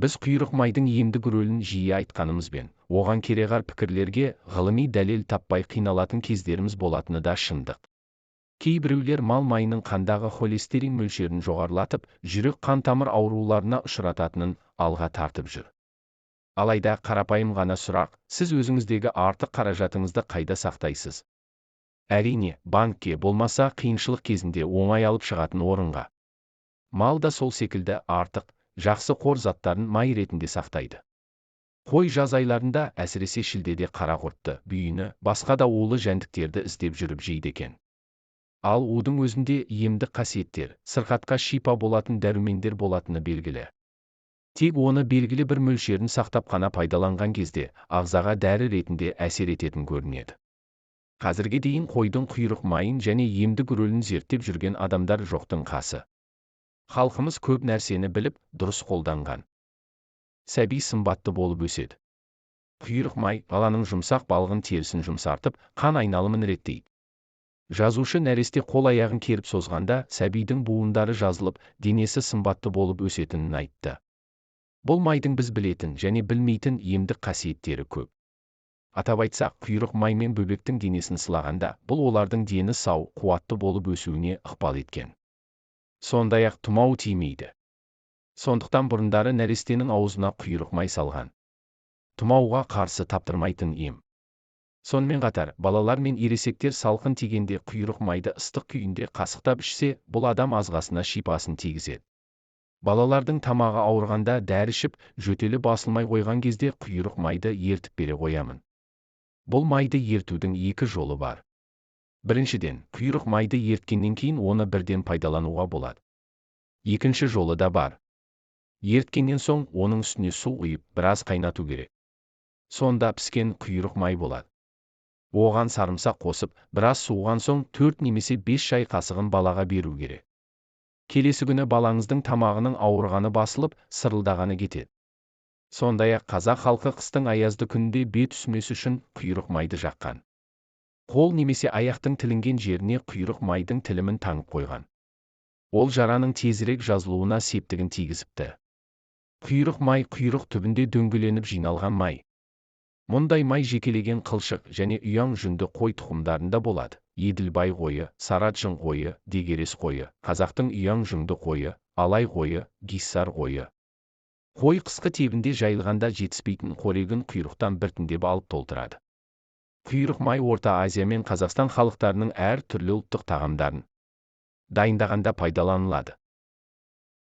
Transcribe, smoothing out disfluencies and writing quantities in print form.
Біз құйрық майдың емдік рөлін жиі айтқанымызбен, оған кереғар пікірлерге ғылыми дәлел таппай қиналатын кездеріміз болатыны да шындық. Кейбіреулер мал майының қандағы холестерин мөлшерін жоғарылатып, жүрек қан-тамыр ауруларына ұшырататынын алға тартып жүр. Алайда қарапайым ғана сұрақ: сіз өзіңіздегі артық қаражатыңызды қайда сақтайсыз? Әрине, банкке, болмаса қиыншылық кезінде оңай алып шығатын орынға. Мал да сол секілді артық, жақсы қор заттарын май ретінде сақтайды. Қой жаз айларында, әсіресе шілдеде қара құртты, бүйіні, басқа да улы жәндіктерді іздеп жүріп жейді екен. Ал удың өзінде емдік қасиеттер, сырқатқа шипа болатын дәрумендер болатыны белгілі. Тек оны белгілі бір мөлшерін сақтап қана пайдаланған кезде ағзаға дәрі ретінде әсер ететін көрінеді. Қазірге дейін қойдың құйрық майын және емдік рөлін зерттеп жүрген адамдар жоқтың қасы. Халқымыз көп нәрсені біліп, дұрыс қолданған. Сәби сымбатты болып өседі. Құйрық май баланың жұмсақ балғын терісін жұмсартып, қан айналымын реттейді. Жазушы нәресте қол аяғын керіп созғанда, сәбидің буындары жазылып, денесі сымбатты болып өсетінін айтты. Бұл майдың біз білетін және білмейтін емдік қасиеттері көп. Атап айтсақ, құйрық май мен бөбектің денесін сылағанда, бұл олардың дені сау, қуатты болып өсуіне ықпал еткен. Сондай-ақ тұмау тимейді. Сондықтан бұрындары нәрестенің аузына құйрық май салған. Тұмауға қарсы таптырмайтын ем. Сонымен қатар, балалар мен ересектер салқын тигенде құйрық майды ыстық күйінде қасықтап ішсе, бұл адам ағзасына шипасын тигізеді. Балалардың тамағы ауырғанда дәрі ішіп, жөтелі басылмай қойған кезде құйрық майды ертіп бере қоямын. Бұл майды ертудің екі жолы бар. Біріншіден, құйрық майды ерткеннен кейін оны бірден пайдалануға болады. Екінші жолы да бар. Ерткеннен соң оның үстіне су құйып, біраз қайнату керек. Сонда піскен құйрық май болады. Оған сарымсақ қосып, біраз суыған соң 4 немесе 5 шай қасығын балаға беру керек. Келесі күні балаңыздың тамағының ауырғаны басылып, сырылдағаны кетеді. Сондай-ақ қазақ халқы қыстың аязды күнінде бет үсімес үшін құйрық майды жаққан. Қол немесе аяқтың тілінген жеріне құйрық майдың тілімін таңып қойған. Ол жараның тезірек жазылуына септігін тигізіпті. Құйрық май құйрық түбінде дөңгеленіп жиналған май. Мұндай май жекелеген қылшық және ұяң жүнді қой тұқымдарында болады. Еділбай қойы, Сараджын қойы, Дегерес қойы, қазақтың ұяң жүнді қойы, Алай қойы, Гиссар қойы. Қой қысқы тебінде жайылғанда жетіспейтін қорегін құйрықтан біртіндеп алып толтырады. Құйрық май Орта Азия мен Қазақстан халықтарының әр түрлі ұлттық тағамдарын дайындағанда пайдаланылады.